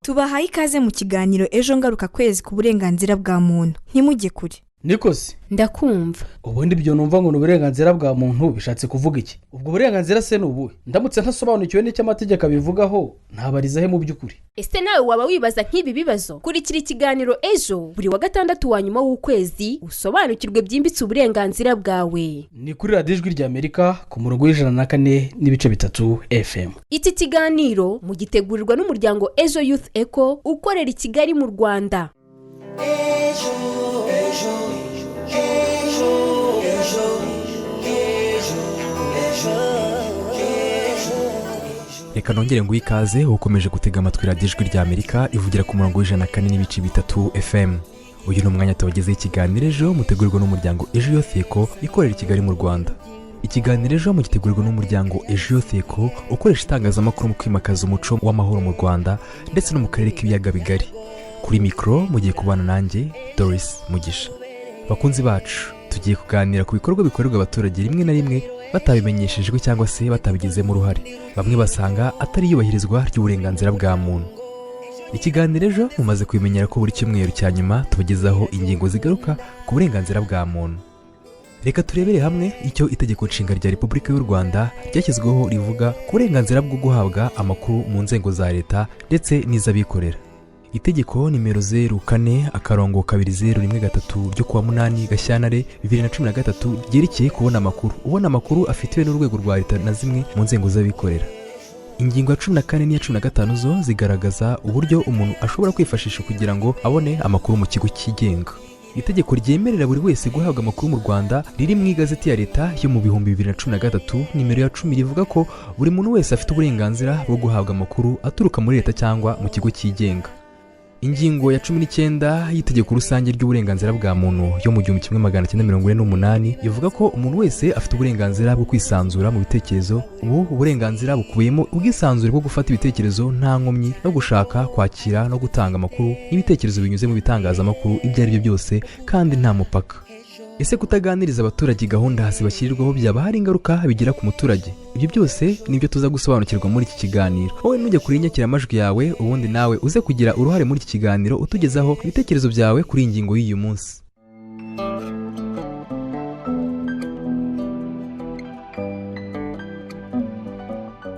Tubahaye ikaze mu kiganiro Ejo ngaruka kwezi ku burenganzira bwa muntu. Ntimujye kure. Nikosi. Ndakumva. Ubundi ibyo numva ngo ni uburenganzira bwa muntu bishatse kuvuga iki? Ubwo burenganzira se ni ubuhe? Ndamutse ntasobanukiwe n'icyo amategeko abivugaho, ntabariza he mu by'ukuri? Ese nawe waba wibaza nk'ibi bibazo? Kurikira ikiganiro Ejo buri wa gatandatu wa nyuma w'ukwezi, usobanukirwe byimbitse uburenganzira bwawe. Ni kuri Radiyo Ijwi ry'Amerika ku murongo w'104.3 FM. Iki kiganiro mugitegurirwa n'umuryango Ejo Youth Eco ukorera i Kigali mu Rwanda. Ejo, ejo, ejo, ejo, ejo, ejo, ejo. Reka nongere nguhe ikaze ukomeje gutega amatwi Radiyo Ijwi ry'Amerika ivugira ku murongo w'104.3 FM. Uyu ni umwanya tubagezeho ikiganiro Ejo mutegurirwa n'umuryango Ejo Youth Eco ikorera i Kigali mu Rwanda. Ikiganiro Ejo mugitegurirwa n'umuryango Ejo Youth Eco ukoresha itangazamakuru mu kwimakaza umuco w'amahoro mu Rwanda ndetse no mu karere k'Ibiyaga Bigari. Kuri mikoro mugiye kubana nanjye, Doris Mugisha. Bakunzi bacu, tugiye kuganira ku bikorwa bikorerwa abaturage rimwe na rimwe batabimenyeshejwe cyangwa se batabigizemo uruhare, bamwe basanga atari iyubahirizwa ry'uburenganzira bwa muntu. Ikiganiro Ejo mumaze kubimenyera ko buri cyumweru cya nyuma tubagezaho ingingo zigaruka ku burenganzira bwa muntu. Reka turebere hamwe icyo Itegeko Nshinga rya Repubulika y'u Rwanda ryashyizweho rivuga ku burenganzira bwo guhabwa amakuru mu nzego za leta ndetse n'iz'abikorera. Itegeko nimero 04-2013 ryo kuwa 8 Gashyantare 2013 ryerekeye kubona amakuru, ubona amakuru afitiwe n'urwego rwa leta na zimwe mu nzego z'abikorera. Ingingo ya 14 n'iya 15 zo zigaragaza uburyo umuntu ashobora kwifashisha kugira ngo abone amakuru mu kigo cyigenga. Itegeko ryemerera buri wese guhabwa amakuru mu Rwanda riri mu igazeti ya leta yo mu 2013 nimero ya 10 rivuga ko buri muntu wese afite uburenganzira bwo guhabwa amakuru aturuka muri leta cyangwa mu kigo cyigenga. Ingingo ya 19 y'itegeko rusange ry'uburenganzira bwa muntu yo mu 1948 ivuga ko umuntu wese afite uburenganzira bwo kwisanzura mu bitekerezo. Ubu burenganzira bukubiyemo ubwisanzure bwo gufata ibitekerezo nta nkomyi, no gushaka, kwakira no gutanga amakuru n'ibitekerezo binyuze mu bitangazamakuru ibyo ari byo byose kandi nta mupaka. Ese kutaganiriza abaturage gahunda zibashyirirwaho byaba hari ingaruka bigira ku muturage? Ibyo byose nibyo tuza gusobanukirwa muri iki kiganiro. Wowe nujya kuri inyakiramajwi yawe, ubundi nawe uze kugira uruhare muri iki kiganiro, utugezaho ibitekerezo byawe kuri iyi ngingo y'uyu munsi.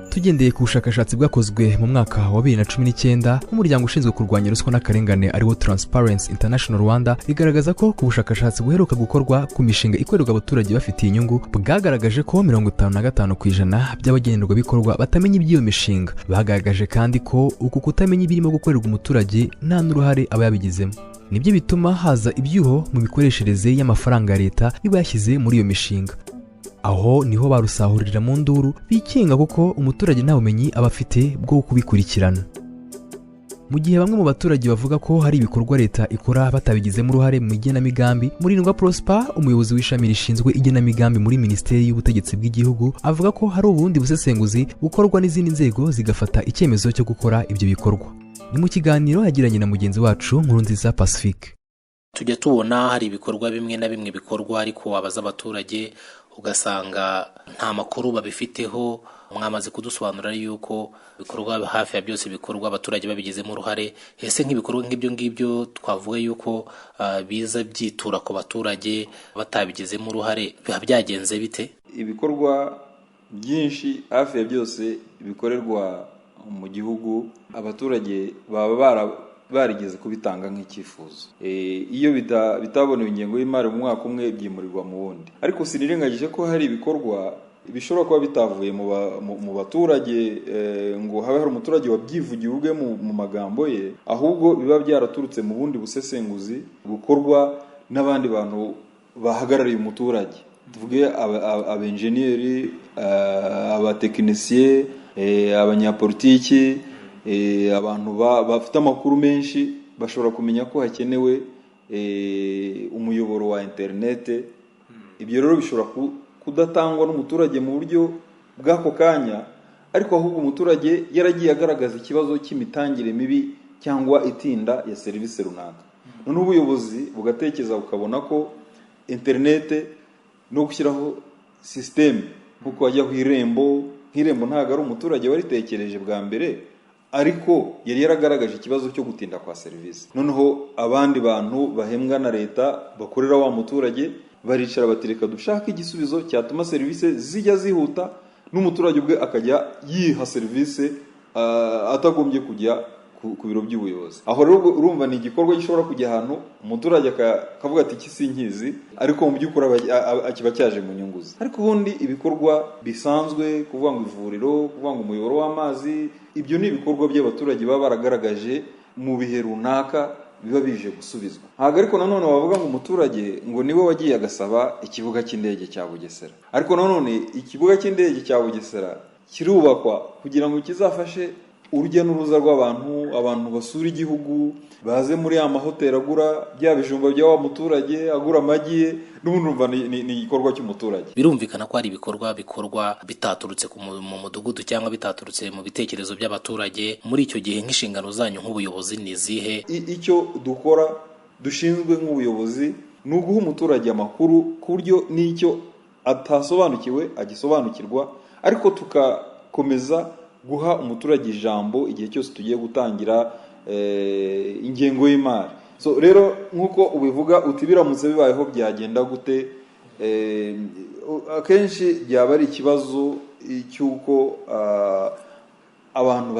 Tugendeye ku bushakashatsi bwakozwe mu mwaka wa 2019 n'umuryango ushinzwe kurwanya ruswa n'akarengane ariwo Transparency International Rwanda, bigaragaza ko ku bushakashatsi buheruka gukorwa ku mishinga ikorerwa abaturage bafitiye inyungu, bwagaragaje ko 55% by'abagenerwabikorwa batamenya iby'iyo mishinga. Bagaragaje kandi ko uku kutamenya ibirimo gukorerwa umuturage nta n'uruhare aba yabigizemo, nibyo bituma haza ibyuho mu mikoreshereze y'amafaranga ya leta iba yashyize muri iyo mishinga. Aho niho barusahurira mu nduru bikinga, kuko umuturage nta bumenyi aba afite bwo kubikurikirana. Mu gihe bamwe mu baturage bavuga ko hari ibikorwa leta ikora batabigizemo uruhare mu igenamigambi, Murindwa Prosper, umuyobozi w'ishami rishinzwe igenamigambi muri Minisiteri y'Ubutegetsi bw'Igihugu, avuga ko hari ubundi busesenguzi bukorwa n'izindi nzego zigafata icyemezo cyo gukora ibyo bikorwa. Ni mu kiganiro yagiranye na mugenzi wacu Nkurunziza Pacifique. Tujya tubona hari ibikorwa bimwe na bimwe bikorwa, ariko wabaza abaturage ugasanga nta makuru babifiteho. Mwamaze kudusobanurira yuko ibikorwa hafi ya byose bikorwa abaturage babigizemo uruhare. Ese nk'ibikorwa nk'ibyo ngibyo twavuga yuko biza byitura ku baturage batabigizemo uruhare, biba byagenze bite? Ibikorwa byinshi hafi ya byose bikorerwa mu gihugu, abaturage baba barigeze kubitanga nk'icyifuzo. Iyo bitabonewe ingengo y'imari mu mwaka umwe, byimurirwa mu wundi. Ariko sinirengagije ko hari ibikorwa bishobora kuba bitavuye mu baturage ngo habe hari umuturage wabyivugiye ubwe mu magambo ye, ahubwo biba byaraturutse mu bundi busesenguzi bukorwa n'abandi bantu bahagarariye umuturage, tuvuge abenjeniyeri, abatekinisiye, abanyapolitiki, abantu bafite amakuru menshi bashobora kumenya ko hakenewe umuyoboro wa interinete. Ibyo rero bishobora kudatangwa n'umuturage mu buryo bw'ako kanya, ariko ahubwo umuturage yaragiye agaragaza ikibazo cy'imitangire mibi cyangwa itinda ya serivisi runaka, noneho ubuyobozi bugatekereza bukabona ko interinete no gushyiraho sisiteme nk'uko wajya ku Irembo, nk'Irembo ntabwo ari umuturage waritekereje bwa mbere, Ariko yari yaragaragaje ikibazo cyo gutinda kwa serivisi. Noneho abandi bantu bahembwa na leta bakorera wa muturage baricara batereka dushaka igisubizo cyatuma serivisi zijya zihuta, n'umuturage ubwe akajya yiha serivisi atagombye kujya ku biro by'ubuyobozi. Aho rero urumva ni igikorwa gishobora kujya ahantu umuturage akavuga ati iki sinkizi, ariko mu by'ukuri kiba cyaje mu nyungu ze. Ariko ubundi ibikorwa bisanzwe, kuvuga ngo ivuriro, kuvuga ngo umuyoboro w'amazi, ibyo ni ibikorwa by'abaturage baba baragaragaje mu bihe runaka biba bije gusubizwa. Ntabwo ariko nanone wavuga ngo umuturage ngo niwe wagiye agasaba ikibuga cy'indege cya Bugesera. Ariko nanone ikibuga cy'indege cya Bugesera kirubakwa kugira ngo kizafashe urujya n'uruza rw'abantu, abantu basura igihugu, baze muri ya mahoteli agura bya bijumba bya wa muturage, agura amagi ye, n'ubundi urumva ni igikorwa cy'umuturage. Birumvikana ko hari ibikorwa bikorwa bitaturutse mu mudugudu cyangwa bitaturutse mu bitekerezo by'abaturage. Muri icyo gihe nk'inshingano zanyu nk'ubuyobozi ni izihe? Icyo dukora dushinzwe nk'ubuyobozi ni uguha umuturage amakuru ku buryo n'icyo atasobanukiwe agisobanukirwa, ariko tugakomeza guha umuturage ijambo igihe cyose tugiye gutangira ingengo y'imari. So rero nk'uko ubivuga uti biramutse bibayeho byagenda gute, akenshi byaba ari ikibazo cy'uko abantu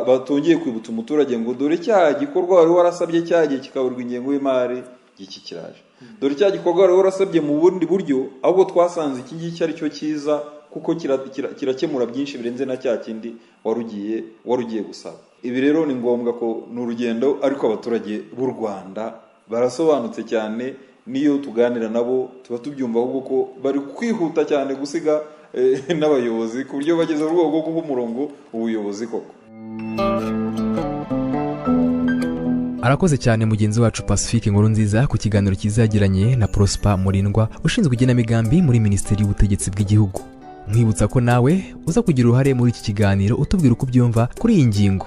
batongeye kwibutsa umuturage ngo dore cya gikorwa wari warasabye cyagiye kikaburwa ingengo y'imari iki kiraje, dore cya gikorwa wari warasabye mu bundi buryo, ahubwo twasanze iki ngiki ari cyo cyiza kuko kirakemura byinshi birenze na cya kindi wari ugiye gusaba. Ibi rero ni ngombwa ko ni urugendo, ariko abaturage b'u Rwanda barasobanutse cyane, n'iyo tuganira nabo tuba tubyumva ahubwo ko bari kwihuta cyane gusiga n'abayobozi, ku buryo bageze mu rwego rwo guha umurongo ubuyobozi koko. Arakoze cyane mugenzi wacu Pacifique Nkurunziza ku kiganiro kizagiranye na Prosper Murindwa ushinzwe igenamigambi muri Minisiteri y'Ubutegetsi bw'Igihugu. Nkwibutsa ko nawe uza kugira uruhare muri iki kiganiro utubwira uko ubyumva kuri iyi ngingo.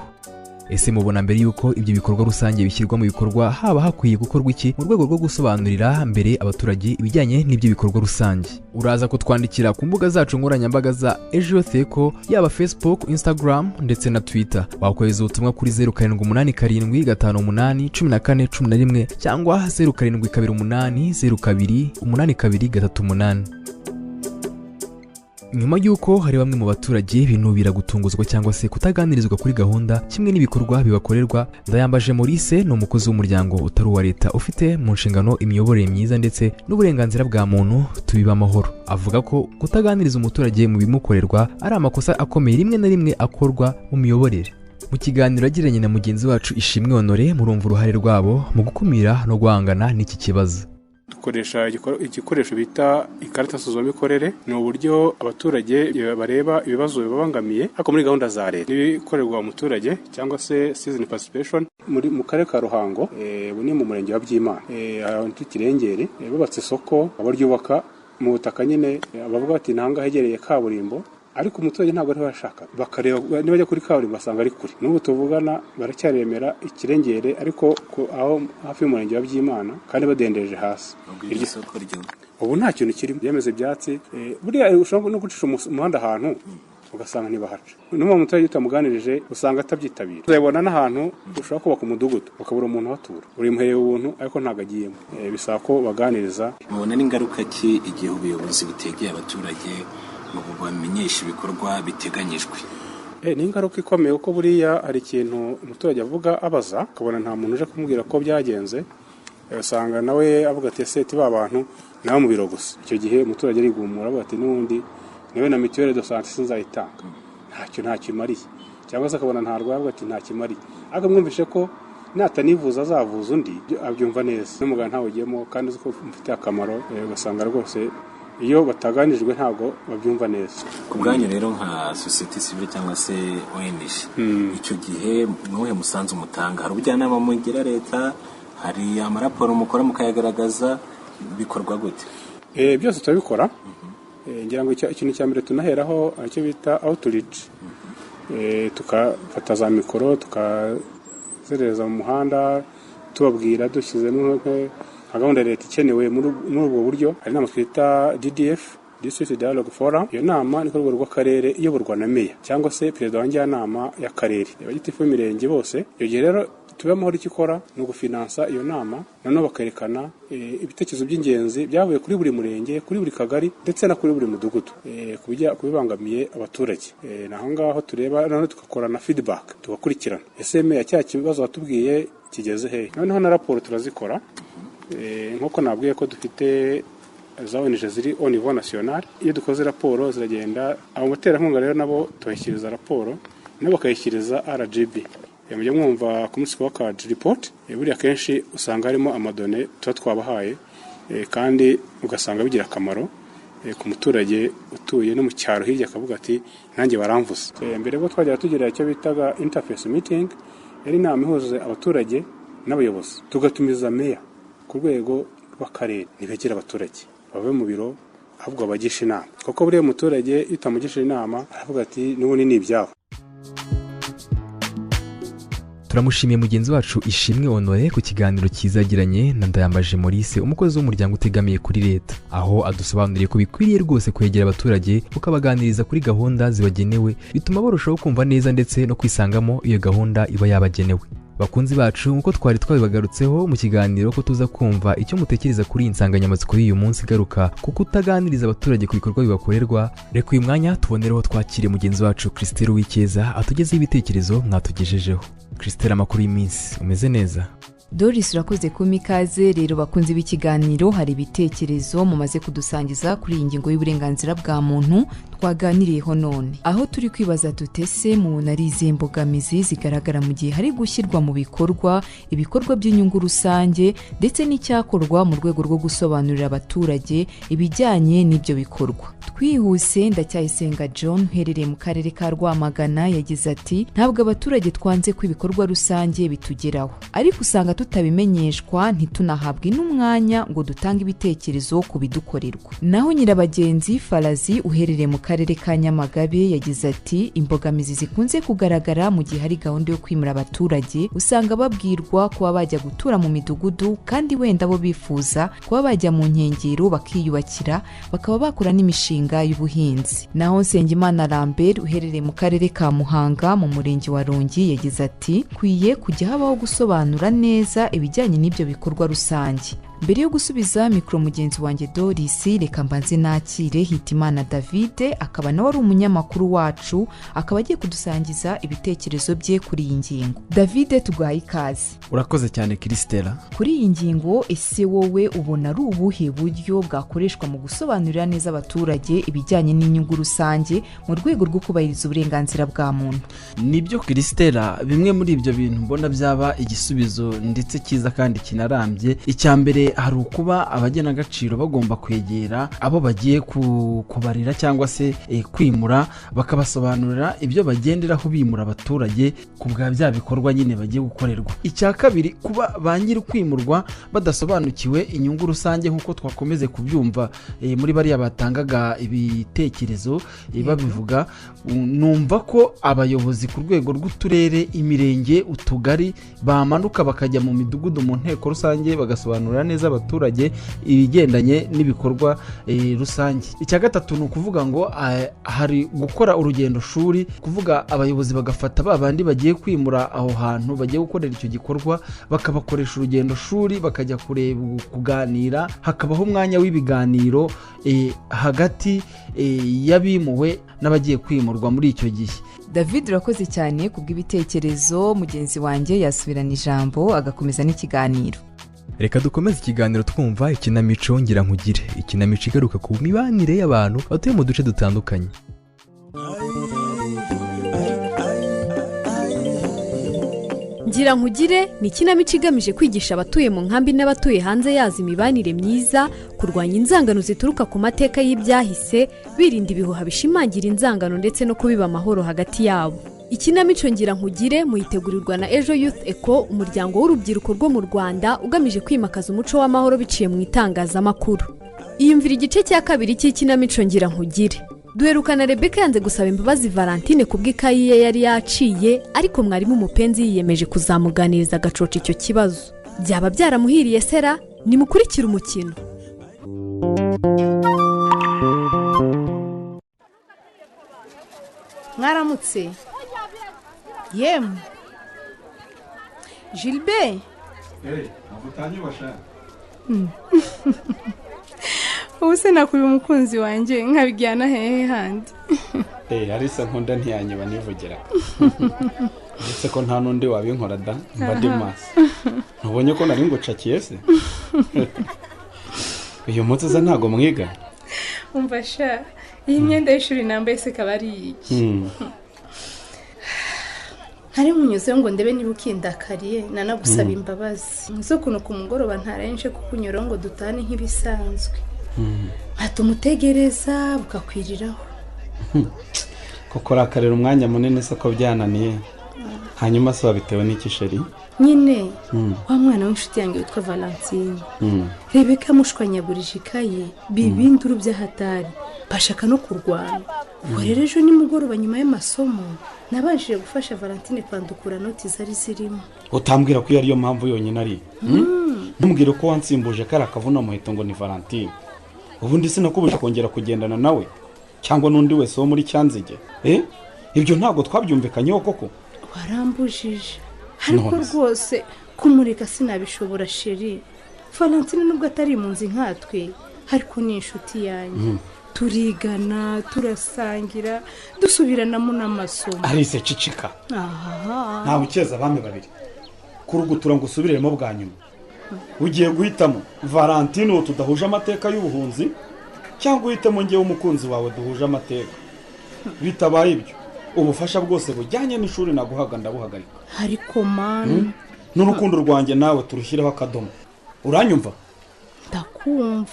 Ese mubona mbere yuko ibyo bikorwa rusange bishyirwa mu bikorwa haba hakwiye gukorwa iki mu rwego rwo gusobanurira mbere abaturage ibijyanye n'ibyo bikorwa rusange? Uraza kutwandikira ku mbuga zacu nkoranyambaga za Ejo Theko, yaba Facebook, Instagram ndetse na Twitter. Wakohereza ubutumwa kuri 0787 58 14 11 cyangwa 0728 02 82 38. Nyuma y'uko hari bamwe mu baturage binubira gutunguzwa cyangwa se kutaganirizwa kuri gahunda kimwe n'ibikorwa bibakorerwa, Ndayambaje Maurice ni umukozi w'umuryango utari uwa leta ufite mu nshingano imiyoborere myiza ndetse n'uburenganzira bwa muntu Tubiba Amahoro. Avuga ko kutaganiriza umuturage mu bimukorerwa ari amakosa akomeye rimwe na rimwe akorwa mu miyoborere. Mu kiganiro yagiranye na mugenzi wacu Ishimwe Honore, murumva uruhare rwabo mu gukumira no guhangana n'iki kibazo. Dukoresha igikoresho bita ikarita nsuzumamikorere. Ni uburyo abaturage bareba ibibazo bibabangamiye ariko muri gahunda za leta n'ibikorerwa umuturage cyangwa se citizen participation. Mu karere ka Ruhango, ubu ni mu murenge wa Byimana, ahantu Kirengeri, bubatse isoko abaryubaka mu butaka nyine, bavuga bati nanga hegereye kaburimbo, ariko umuturage ntabwo ari bashaka, bakareba nibajya kuri kaburimbo basanga ari kure. N'ubu tuvugana baracyaremera Ikirengere ariko aho hafi y'umurenge wa Byimana, kandi badendeje hasi. Iryo soko ryo ubu nta kintu kirimo, byemeze ibyatsi. Buriya ushobora no gucisha umuhanda ahantu ugasanga ntibahaca, n'uwo muturage utamuganirije usanga atabyitabira. Uzabona n'ahantu ushobora kubaka umudugudu ukabura umuntu uhatura, urimuhereye ubuntu ariko ntabwo agiyemo. Bisaba ko baganiriza. Mubona n'ingaruka ki igihe ubuyobozi butegeye abaturage ngo bamenyeshe ibikorwa biteganyijwe? Ni ingaruka ikomeye, kuko buriya hari ikintu umuturage avuga abaza, ukabona nta muntu uje kumubwira ko byagenze, usanga nawe avuga ati ese tiba abantu nawe mu biro gusa. Icyo gihe umuturage arigumura avuga ati n'ubundi nawe na mituelle de santé sinzayitanga, ntacyo imariye, cyangwa se akabona ntarwaye avuga ati ntacyo imariye. Ariko mwumvishe ko natanivuza azavuza undi, abyumva neza, n'umuganga ntawugiyemo kandi uzi ko mufitiye akamaro, ugasanga rwose iyo bataganijwe ntabwo babyumva neza. Ku bwanyu rero nka société civile cyangwa se ONG, icyo gihe nuhe musanzu mutanga? Hari ubujyanama mugira leta, hari amaraporo mukora mukayagaragaza, bikorwa gute? Byose turabikora. Ngira ngo ikintu cya mbere tunaheraho aricyo bita outreach. Tukafata za mikoro tukazerereza mu muhanda tubabwira, dushyizemo nka gahunda leta ikenewe muri ubwo buryo. Hari inama twita DDF, District Dialogue Forum. Iyo nama ni ku rwego rw'akarere, iyoborwa na meya cyangwa se perezida wa njyanama y'akarere, abagitifu b'imirenge bose. Iyo gihe rero Tube Amahoro icyo ikora ni ugufinansa iyo nama, noneho bakerekana ibitekerezo by'ingenzi byavuye kuri buri murenge, kuri buri kagari ndetse no kuri buri mudugudu, ku bibangamiye abaturage. Ni aho ngaho tureba, noneho tugakora na feedback, tugakurikirana: ese meya, cya kibazo watubwiye kigeze hehe? Noneho na raporo turazikora. Nk'uko nabwiye ko dufite za ONG ziri au niveau national, iyo dukoze raporo ziragenda. Abo baterankunga rero nabo tubashyikiriza raporo, nabo bakayishyikiriza RGB. Mujya mwumva ku munsi wa card report, buriya kenshi usanga harimo amadonnées tuba twabahaye, kandi ugasanga bigira akamaro ku muturage utuye no mu cyaro hirya, akavuga ati: "Nanjye baramvuze." Mbere bwo twajyaga tugira icyo bitaga interface meeting, yari inama ihuza abaturage n'abayobozi, tugatumiza meya ku rwego rw'akarere. Ntibegera abaturage bave mu biro, ahubwo babagisha inama, kuko buriya muturage iyo utamugishije inama aravuga ati: "N'ubundi ni ibyabo." Turamushimiye mugenzi wacu Ishimwe Honore ku kiganiro cyiza yagiranye na Ndayambaje Maurice, umukozi w'umuryango utegamiye kuri leta, aho adusobanuriye ko bikwiriye rwose kwegera abaturage ukabaganiriza kuri gahunda zibagenewe, bituma barushaho kumva neza ndetse no kwisangamo iyo gahunda iba yabagenewe. Bakunzi bacu, nk'uko twari twabibagarutseho mu kiganiro ko tuza kumva icyo mutekereza kuri iyi nsanganyamatsiko y'uyu munsi igaruka ku kutaganiriza abaturage ku bikorwa bibakorerwa, reka uyu mwanya tubonereho twakire mugenzi wacu Christelle Uwikeza atugezeho ibitekerezo mwatugejejeho. Christelle, amakuru y'iminsi? Umeze neza? Doris, urakoze kumpa ikaze. Rero bakunze b'ikiganiro, hari ibitekerezo mumaze kudusangiza kuri iyi ngingo y'uburenganzira bwa muntu twaganiriyeho none, aho turi kwibaza tutese mubona ari izihe mbogamizi zigaragara mu gihe hari gushyirwa mu bikorwa ibikorwa by'inyungu rusange, ndetse n'icyakorwa mu rwego rwo gusobanurira abaturage ibijyanye n'ibyo bikorwa. Twihuse, Ndacyayisenga John uherereye mu karere ka Rwamagana yagize ati: "Ntabwo abaturage twanze ko ibikorwa rusange bitugeraho, ariko usanga tutabimenyeshwa, ntitunahabwe n'umwanya ngo dutange ibitekerezo ku bidukorerwa." Naho Nyirabagenzi Farazi uherereye mu karere ka Nyamagabe yagize ati: "Imbogamizi zikunze kugaragara mu gihe hari gahunda yo kwimura abaturage, usanga babwirwa kuba bajya gutura mu midugudu kandi wenda bo bifuza kuba bajya mu nkengero bakiyubakira, bakaba bakora n'imishinga y'ubuhinzi." Naho Nsengimana Lambert uherereye mu karere ka Muhanga mu murenge wa Rongi yagize ati: "Kwiye kujya habaho gusobanura neza ibijyanye n'ibyo bikorwa rusange." Mbere yo gusubiza mikoro mugenzi wanjye Doris, reka mbanze nakire Hitimana David, akaba nawe ari umunyamakuru wacu, akaba agiye kudusangiza ibitekerezo bye kuri iyi ngingo. David, tuguhaye ikaze. Urakoze cyane, Christella. Kuri iyi ngingo, ese wowe ubona ari ubuhe buryo bwakoreshwa mu gusobanurira neza abaturage ibijyanye n'inyungu rusange mu rwego rwo kubahiriza uburenganzira bwa muntu? Nibyo Christella, bimwe muri ibyo bintu mbona byaba igisubizo ndetse cyiza kandi kinarambye, icya mbere hari ukuba abagenagaciro bagomba kwegera abo bagiye kubarira cyangwa se kwimura, bakabasobanurira ibyo bagenderaho bimura abaturage ku bwa bya bikorwa nyine bagiye gukorerwa. Icya kabiri, kuba ba nyiri kwimurwa badasobanukiwe inyungu rusange, nk'uko twakomeze kubyumva muri bariya batangaga ibitekerezo babivuga. Numva ko abayobozi ku rwego rw'uturere, imirenge, utugari bamanuka bakajya mu midugudu, mu nteko rusange, bagasobanurira neza abaturage ibigendanye n'ibikorwa rusange. Icya gatatu ni ukuvuga ngo hari gukora urugendo shuri, kuvuga abayobozi bagafata ba bandi bagiye kwimura aho hantu bagiye gukorera icyo gikorwa, bakabakoresha urugendo shuri, bakajya kureba, kuganira, hakabaho umwanya w'ibiganiro hagati y'abimuwe n'abagiye kwimurwa muri icyo gihe. David, urakoze cyane kubw'ibitekerezo. Mugenzi wanjye yasubirana ijambo agakomeza n'ikiganiro. Reka dukomeze ikiganiro twumva ikinamico Ngira Nkugire, ikinamico igaruka ku mibanire y'abantu batuye mu duce dutandukanye. Ngira Nkugire ni ikinamico igamije kwigisha abatuye mu nkambi n'abatuye hanze yazo imibanire myiza, kurwanya inzangano zituruka ku mateka y'ibyahise, birinda ibihuha bishimangira inzangano ndetse no kubiba amahoro hagati yabo. Ikinamico Ngira Nkugire muyitegurirwa na Ejo Youth Eco, umuryango w'urubyiruko rwo mu Rwanda ugamije kwimakaza umuco w'amahoro biciye mu itangazamakuru. Iyumvira igice cya kabiri cy'ikinamico Ngira Nkugire. Duherukana Rebeka yanze gusaba imbabazi Valentine ku bw'ikayi ye yari yaciye, ariko mwarimu Mupenzi yiyemeje kuzamuganiriza agacoca icyo kibazo. Byaba byaramuhiriye sera? Nimukurikire umukino. Mwaramutse. Yemwe Gilbert. Ubu se nakuba umukunzi wanjye nkabijyana hehe handi? Arisa nkunda ntiyanyiba nivugira. Uretse ko nta n'undi wabinkora da, mba ndi maso. Ntubonye ko nari ngucakiye se? Uyu munsi uza ntago mwiga? Umva sha, iyi myenda y'ishuri nambaye se kaba ari iki? Ntari nkunyuze ngo ndebe niba ukindakariye, nanagusaba imbabazi. Nzi ukuntu ku mugoroba ntaraye kukunyura ngo dutane nk'ibisanzwe. Nkatuma utegereza bukakwiriraho. Kukurakarira umwanya munini se ko byananiye. Hanyuma se wabitewe n'iki sheri? Nyine wa mwana w'inshuti yanjye witwa Valentine. Rebeka amushwanyagurije ikaye bibinduru by'ahatari, bashaka no kurwana. Ubwo rero ejo nimugoroba nyuma y'amasomo nabanjije gufasha Valentine kwandukura noti zari zirimo. Utambwira ko iyo ariyo mpamvu yonyine ari? Ntumbwire ko wansimbuje kari akavuna muheto ngo ni Valentine. Ubundi sinakubuje kongera kugendana nawe cyangwa n'undi wese wo muri Cyanzige. Ibyo ntabwo twabyumvikanyeho koko? Warambujije. Ariko rwose kumureka sinabishobora sheri. Valentine nubwo atari impunzi nkatwe, ariko ni inshuti yanjye. Turigana, turasangira, dusubiranamo n'amasomo. Arise cicika. Nta bukeza abami babiri. Kurugutura ngo usubiremo bwa nyuma. Ugiye guhitamo Valentine uwo tudahuje amateka y'ubuhunzi, cyangwa uhitemo ngewe umukunzi wawe duhuje amateka. Bitabaye ibyo, ubufasha bwose bujyanye n'ishuri naguhaga ndabuhagarika. Ariko man, n'urukundo rwanjye nawe turushyireho akadomo. Uranyumva? Ndakumva.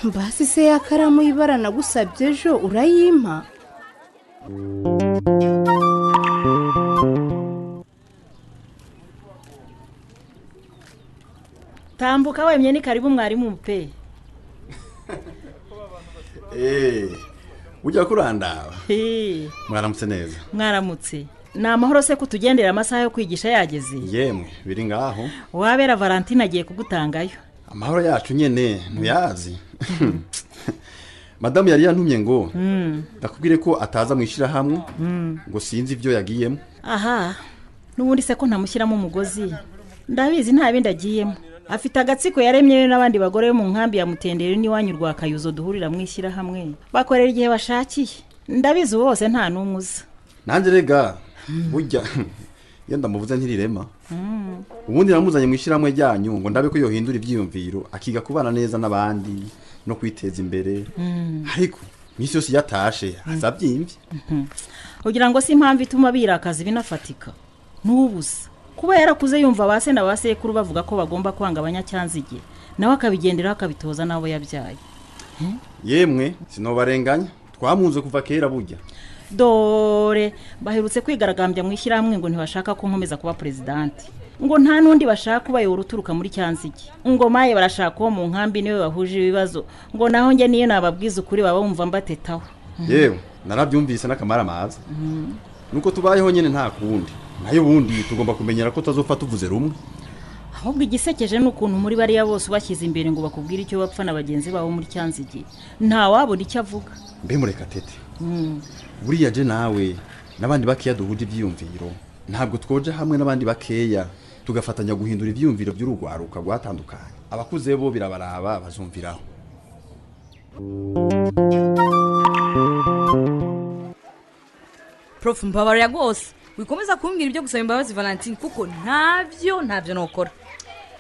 Basi se yakaramu y'ibara nagusabye ejo urayimpa? Tambuka wemye ni karibu mwarimu pe. Ujya kurandaba. Mwaramutse neza. Mwaramutse. Ni amahoro se kutugendera amasaha yo kwigisha yageze? Yemwe biri ngaho. Wabera Valentine agiye kugutangayo. Amahoro yacu nyene ntuyazi. Madamu yari yantumye ngo ndakubwire ko ataza mwishira hamwe ngo sinzi ibyo yagiyemo. Aha, nubundi se ko ntamushyiramo umugozi. Ndabizi nta bindi agiyemo. Afite agatsiko yaremye n'abandi bagore bo mu nkambi ya Mutenderi n'iwanyu rwa Kayuzo duhurira mwishyira hamwe. Bakorera igihe bashakiye. Ndabizi bose nta numuza. Nanjye rega burya iyo ndamuvuze ntirirema. Ubundi namuzanye mwishyira hamwe ryanyu ngo ndabe ko yohindura ibyiyumviro akiga kubana neza n'abandi no kwiteza imbere. Ariko misi yose yatashe azabyimvye. Ugira ngo si impamvu ituma birakaza binafatika. Nubusa kuba yarakuze yumva base na basekuru bavuga ko bagomba kwanga abanyacyanzige, nawe akabigenderaho akabitoza nabo yabyaye. Yemwe sinobarenganya, twamunze kuva kera burya. Dore baherutse kwigaragambya mu ishyirahamwe ngo ntibashaka ko nkomeza kuba president, ngo nta nundi bashaka kubayobora uturuka muri Cyanzige, ngo maye barashaka uwo mu nkambi niwe bahuje ibibazo, ngo naho njye niyo nababwiza ukuri baba bumva mbatetaho. Yewe narabyumvise n'akamara amazi. Nuko tubayeho nyene nta kundi. Nayo bundi tugomba kumenyera ko tazopfa tuvuze rumwe. Ahubwo igisekeje n'ukuntu muri bariya bose ubashyize imbere ngo bakubwire icyo bapfa na bagenzi babo muri Cyanzige, nta wabona icyo avuga. Mbe mureka tete. Buriya je nawe n'abandi bakeya duhuje ibyiyumviro, ntabwo twoja hamwe n'abandi bakeya tugafatanya guhindura ibyiyumviro by'urugwaruka rwatandukanye. Abakuze bo birabaraba bazumviraho. Prof mbabarira rwose wikomeza kumbwira ibyo gusaba imbabazi Valentine kuko ntabyo nokora.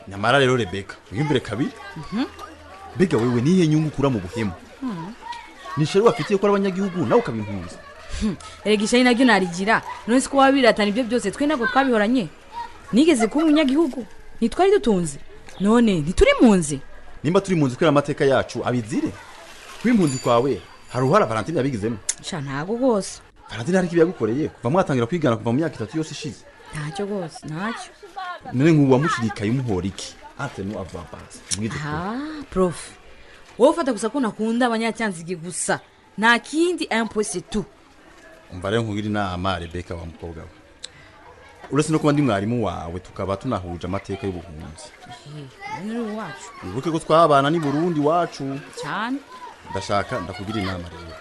Nyamara rero Rebecca wiyumvire kabiri. Mbega wewe nihe nyungu ukura mu buhemu? Ni sheri wafitiye ko abanyagihugu nawe ukabimpunza. Erega ishari naryo narigira, none siko wabiratana ibyo byose twe ntabwo twabihoranye. Nigeze kuba umunyagihugu, ntitwari dutunze, none ntituri munzi. Nimba turi munzi kwera amateka yacu abizire. Kwimpunzi kwawe hari uruhara Valentine yabigizemo? Sha ntago rwose. Valentine hari kibiyagukoreye kuva mwatangira kwigana kuva mu myaka 3 yose ishize? Ntacyo rwose, ntacyo. None nk'ubu wamushirikaye umuhora iki? Ate no ava basi. Prof, wowe ufata gusa ko nakunda abanyacyanzige gusa, nta kindi un point c'est tout. Umva rero nkugira inama Rebecca wa mukobwa we. Uretse no kuba ndi mwarimu wawe tukaba tunahuje amateka y'ubuhunzi. None uri wacu. Wibuke ko twabana ni Burundi wacu. Cyane. Ndashaka ndakugira inama rero.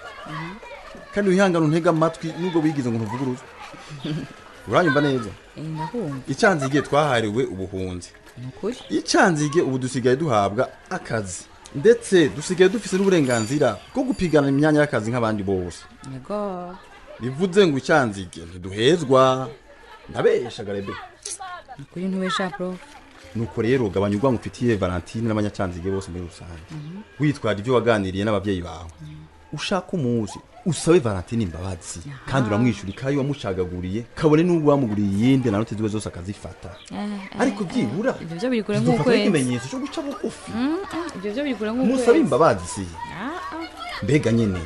Kandi wihangane untege amatwi nubwo wigize ngo ntuvuguruze. Uranyumva neza? Ndakumva. Icyanzige twahariwe ubuhunzi. Nukuri. Icyanzige ubu dusigaye duhabwa akazi. Ndetse dusigaye dufise n'uburenganzira bwo gupigana imyanya y'akazi nk'abandi bose. Yego. Bivuze ngo icyanzige ntiduhezwa. Ndabesha Garebe. Nukuri ntubesha prof. Nuko rero gabanya urwango ufitiye Valentine n'abanyacyanzige bose muri rusange. Witwaje ibyo waganiriye n'ababyeyi bawe. Ushaka umunsi usabe Valentine imbabazi kandi uramwishyura ikayi wamucagaguriye kabone n'ubwo wamuguriye iyindi na note ziwe zose akazifata. Ariko byibura ibyo byo biri kure zidufata nk'ukwezi. nk'ikimenyetso cyo guca bugufi. Ibyo byo biri kure nk'ukwezi. Musabe imbabazi. Mbega nyene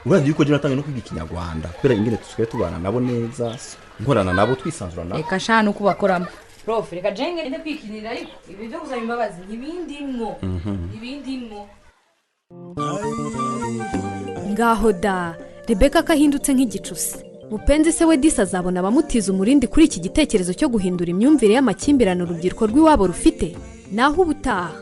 urazi yuko je natangiye no kwiga ikinyarwanda kubera ingene dusigaye tubana nabo neza, nkorana nabo twisanzura nabo. Reka sha nuko bakoramo. Prof, reka jenge ndende kwikinira ariko ibi byo gusaba imbabazi ntibindimwo. Ntibindimwo. Ngaho da Rebeka ko ahindutse nk'igicusi. Mupenzi se we disi azabona abamutiza umurindi kuri iki gitekerezo cyo guhindura imyumvire y'amakimbirane urubyiruko rw'iwabo rufite. Naho ubutaha.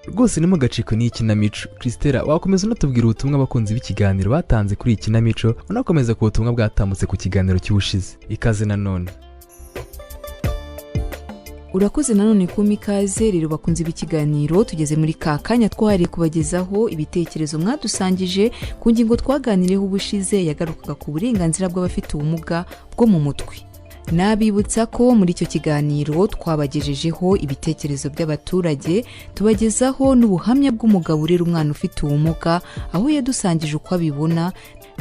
Rwose ni mu gaciko n'iyi kinamico. Christella, wakomeza unatubwira ubutumwa abakunzi b'ikiganiro batanze kuri iyi kinamico, unakomeza ku butumwa bwatambutse ku kiganiro cy'ubushize. Ikaze nanone. Urakoze nanone kumpa ikaze. Rero bakunze b'ikiganiro, tugeze muri ka kanya twahariye kubagezaho ibitekerezo mwadusangije ku ngingo twaganiriyeho ubushize yagarukaga ku burenganzira bw'abafite ubumuga bwo mu mutwe. Nabibutsa ko muri icyo kiganiro twabagejejeho ibitekerezo by'abaturage, tubagezaho n'ubuhamya bw'umugabo urera umwana ufite ubumuga, aho yadusangije uko abibona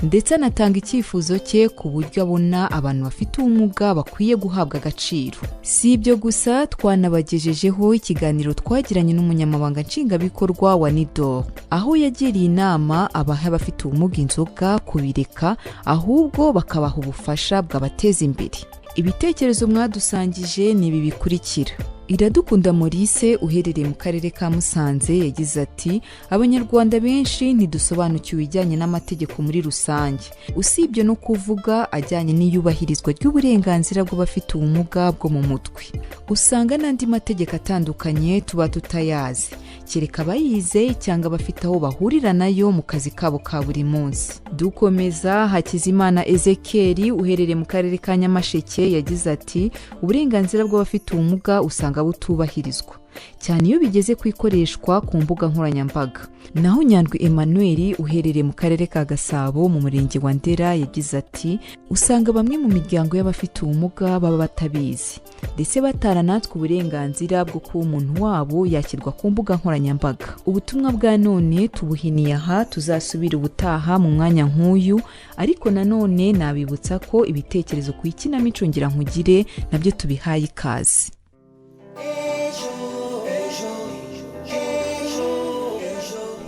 ndetse anatanga icyifuzo cye ku buryo abona abantu bafite ubumuga bakwiye guhabwa agaciro. Si ibyo gusa, twanabagejejeho ikiganiro twagiranye n'umunyamabanga nshingwabikorwa wa NUDOR, aho yagiriye inama abaha abafite ubumuga inzoga kubireka, ahubwo bakabaha ubufasha bwabateza imbere. Ibitekerezo mwadusangije ni ibi bikurikira. Iradukunda Maurice uherereye mu karere ka Musanze yagize ati: "Abanyarwanda benshi ntidusobanukiwe ibijyanye n'amategeko muri rusange, usibye no kuvuga ajyanye n'iyubahirizwa ry'uburenganzira bw'abafite ubumuga bwo mu mutwe. Usanga n'andi mategeko atandukanye tuba tutayazi, kereka abayize cyangwa abafite aho bahurira nayo mu kazi kabo ka buri munsi." Dukomeza, Hakizimana Ezekiel uherereye mu karere ka Nyamasheke yagize ati: "Uburenganzira bw'abafite ubumuga usanga butubahirizwa cyane iyo bigeze ku ikoreshwa ku mbuga nkoranyambaga." Naho Nyandwi Emmanuel uherereye mu karere ka Gasabo mu murenge wa Ndera yagize ati: "Usanga bamwe mu miryango y'abafite ubumuga baba batabizi, ndetse bataranatswe uburenganzira bwo kuba umuntu wabo yakirwa ku mbuga nkoranyambaga." Ubutumwa bwa none tubuhiniye aha, tuzasubira ubutaha mu mwanya nk'uyu. Ariko nanone nabibutsa ko ibitekerezo ku ikinamico ngira nkugire nabyo tubihaye ikaze.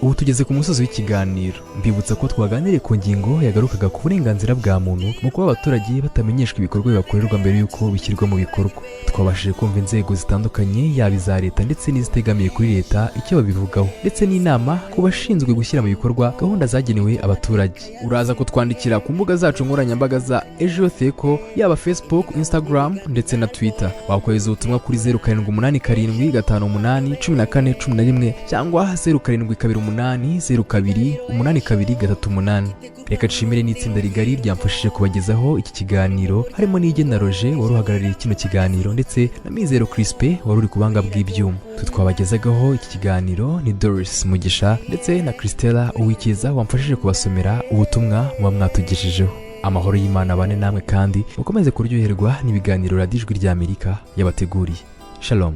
Ubu tugeze ku musozi w'ikiganiro. Mbibutsa ko twaganiriye ku ngingo yagarukaga ku burenganzira bwa muntu mu kuba abaturage batamenyeshwa ibikorwa bibakorerwa mbere y'uko bishyirwa mu bikorwa. Twabashije kumva inzego zitandukanye, yaba iza leta ndetse n'izitegamiye kuri leta, icyo babivugaho, ndetse n'inama ku bashinzwe gushyira mu bikorwa gahunda zagenewe abaturage. Uraza kutwandikira ku mbuga zacu nkoranyambaga za Ejo Echo, yaba Facebook, Instagram ndetse na Twitter. Wakohereza ubutumwa kuri 0787581411 cyangwa 0728028238. Reka nshimire n'itsinda rigari ryamfashije kubagezaho iki kiganiro, harimo n'Igena Roger wari uhagarariye kino kiganiro, ndetse na Mizero Crispe wari uri ku buhanga bw'ibyuma. Twe twabagezagaho iki kiganiro ni Doris Mugisha ndetse na Christella Uwikiza wamfashije kubasomera ubutumwa muba mwatugejejeho. Amahoro y'Imana abane namwe kandi mukomeze kuryoherwa n'ibiganiro Radiyo Ijwi ry'Amerika yabateguriye. Shalom.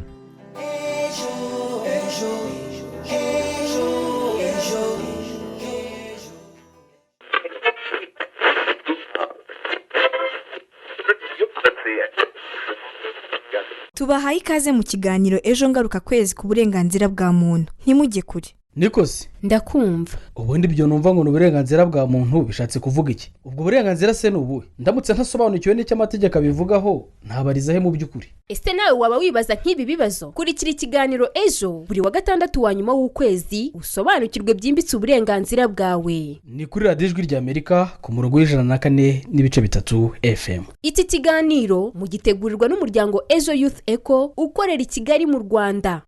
Tubahaye ikaze mu kiganiro Ejo ngaruka kwezi ku burenganzira bwa muntu. Ntimujye kure. Nikosi. Ndakumva. Ubundi ibyo numva ngo ni uburenganzira bwa muntu bishatse kuvuga iki? Ubwo burenganzira se ni ubuhe? Ndamutse ntasobanukiwe n'icyo amategeko abivugaho, ntabariza he mu by'ukuri? Ese nawe waba wibaza nk'ibi bibazo? Kurikira ikiganiro Ejo buri wa gatandatu wa nyuma w'ukwezi, usobanukirwe byimbitse uburenganzira bwawe. Ni kuri Radiyo Ijwi ry'Amerika ku murongo w'104.3 FM. Iki kiganiro mugitegurirwa n'umuryango Ejo Youth Eco ukorera i Kigali mu Rwanda.